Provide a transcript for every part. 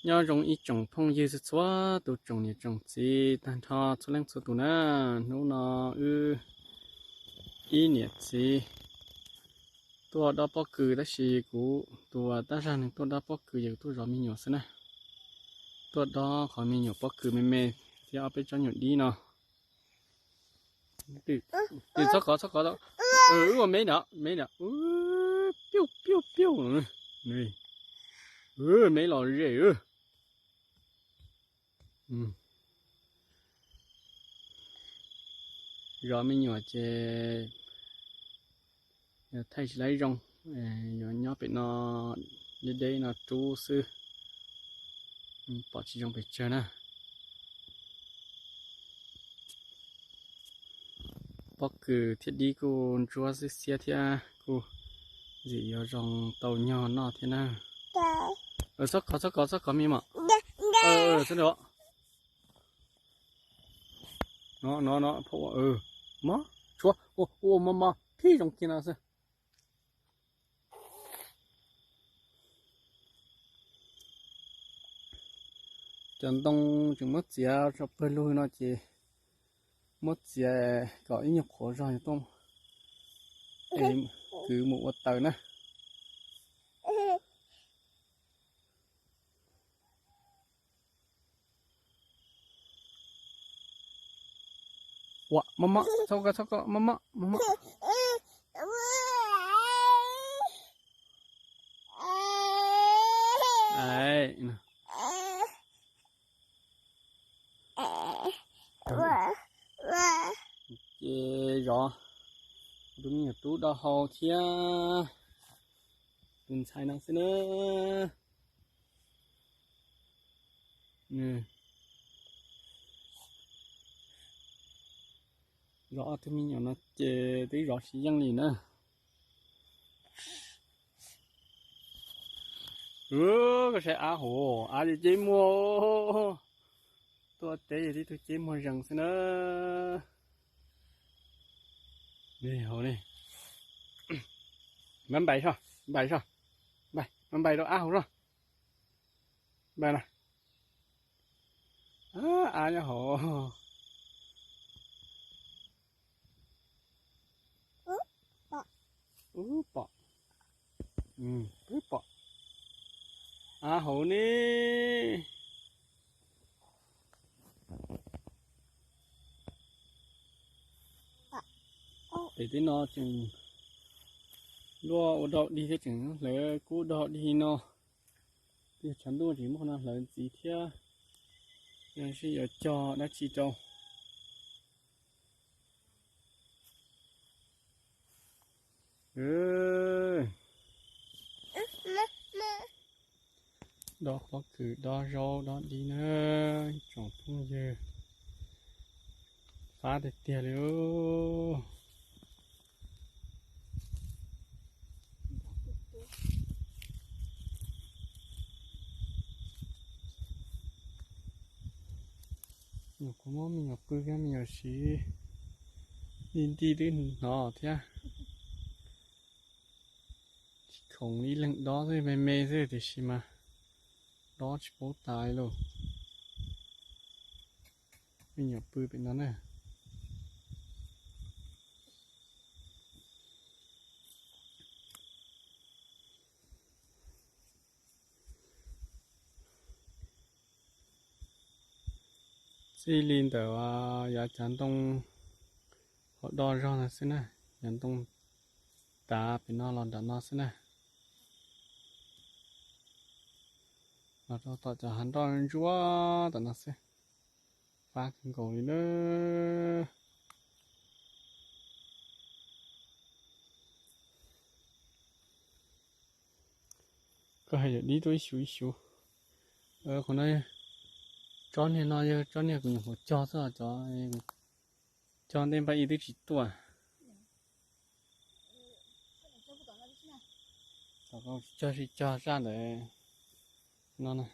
Nyob zoo ib tsoom phooj ywg txhua txhua tus, tsoom niam tsoom txiv tag nrho txhua leej txhua tus na. Hnub no wb ib niam txiv tuaj dob pob kws, tab sis kuv tus tab zaj nws tuaj dob pob kws, yog tuaj zov me nyuam xwb na. Tuaj dob qhov me nyuam pob kws me me thiab ob peb tsob nyuam dib no. Txhob kov, txhob kov, wb ua me no, me no, piu piu piu, me los ze. Zov me nyuam ces thaij tsis laib zoo, yuav nyob pem no deb deb no rub xwb, pom tsis zoo pes tsawg na. Pob kws thiab dib kuj ntsuab xwb xiab thiab kuj ntxim yuav zoo tau nyog noj thiab na. Txhob kov, txhob kov, txhob kov me mom. No no no, mob tshuav, ua mob mob phib zoo kiag no xwb. Cov ntoo tseem muab txiav tso pawg lug no ces muab txiav kom ib nyuag qhuav zog yuav tuaj kwv mus ua taws na. Ua mob mob, txhob kov, txhob kov, mob mob, mob mob. Ces zov tus me nyuam tub do hau thiab tus ntxhais no xwb na. Zov ob tug me nyuam no ces twb zov tsis yeej li na. Koj saib av hauv, av ces ceb muag, tuaj teb yog tib tug ceb muag zees xwb na. Hauv ne, npais soj, npais soj, npais, npais rau av hauv soj, npais na. Av nyob hauv. Ub pom, ub pom, av hauv ne. Pem tej no tseem luaj ua dog dig thiab, tseem hlawv kub dog dig no. Twb yog tshav ntuj tseem muab qhov no hlawv ntxiv thiab, seb yuav cog dab tsi rau. Dob pob kws, dob zaub, dob dib na, tsoom phooj ywg, fab tiag tiag li. Nyuam qhuav muab me nyuam pw thiab me nyuam siv, nti nti twb hnov thiab. Tsis khoom, ib leeg dob xwb, me me xwb tiam sis mas dob tsis paub tas li lauj. Me nyuam pw pem no na. Txij li ntawm yav cav ntoo hauv do zog no xwb na, yav ntoo tav pem no los nram no xwb na. Los rau tom cov hav nroj ntsuab tom no xwb. Fab kawg nkaus li na. Koj hais yam dib tuaj ib xyuv ib xyuv. Qhov no, tsob niag no yog tsob niag kuv nyuam qhuav cog xwb, cov cog ntej npaj ib twb tsis tuaj. Cog tsis cog zaj ntawd no na.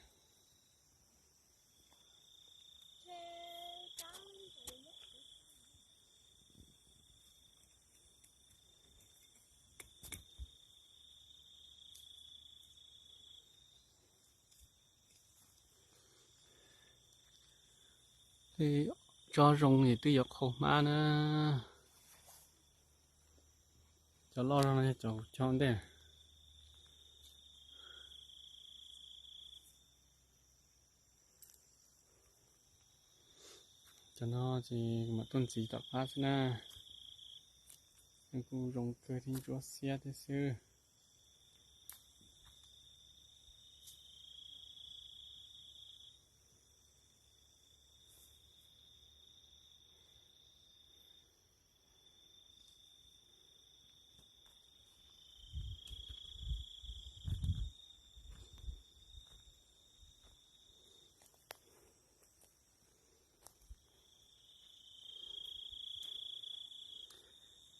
Twb tsob zoo es twb yuav qhau hmab na. Cov loj zog no yog cov kuv cog ntej. Cov no ces mam tuaj ntxiv tom qab xwb na. Kuj zoo kawg thiab ntsuab xiab thiab xwb.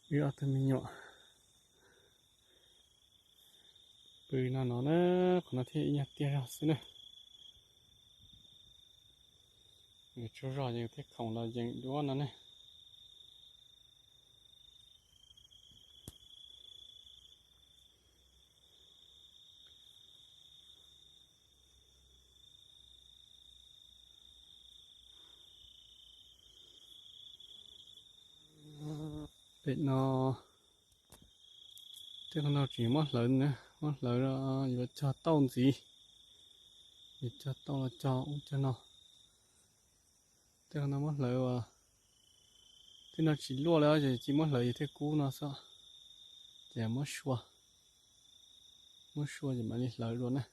Wb ob tug me nyuam pw no no na, qhov no thiaj ib nyuag tiaj zog xwb na. Tsaug zog ces thiaj khoom los yeem duab no ne. Pem no, tej qhov no tseem muab hlawv na, muab hlawv yuav cog tauj ntxiv, yuav cog tauj los cog ub cog no. Tej qhov no muab hlawv, tej no tsis luaj li ces cia muab hlawv ces thiaj kub no xwb. Ces muab sua, muab sua ces mam li hlawv dua na.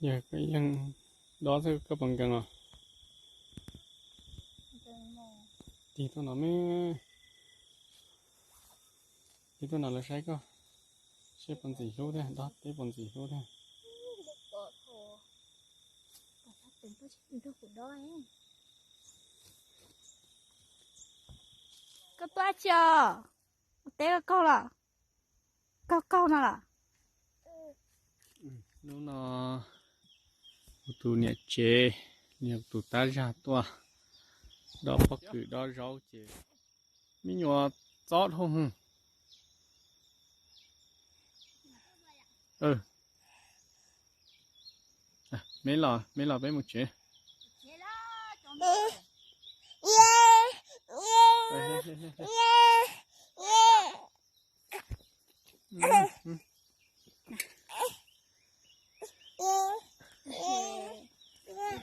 Yog koj yeej dob xwb koj puas nkees os? Tig tuaj no me, tig tuaj no lawv saib koj, seb puas ntxim hlub thiab, dob teb puas ntxim hlub thiab. Koj tuaj tsi os? Teb koj kaug los? Kaug kaug no los? Hnub no kuv tus niam tsev, nws yog kuv tus tab zag tuaj dob pob kws dob zaub ces me nyuam txob dhau hwv. Me los, me los peb mus tsev.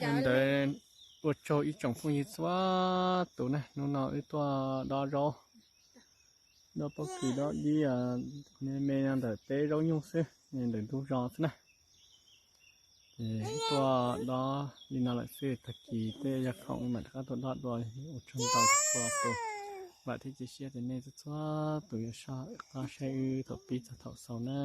Ntawd ua tsaug ib tsoom phooj ywg txhua tus na, hnub no wb tuaj dob zaub, dob pob kws dob dib, me me no ntawm teb zaub nyuj xwb, ntawm ntug zos xwb na. Ces wb tuaj dob li no lawm xwb, tag kis tej yog khoom mam rov qab tuaj dob dua. Ua tsaug ntau txhua tus, vam thiab cia siab tias nej txhua txhua tus yuav soj qab saib wb thaum pib txog thaum xaus na.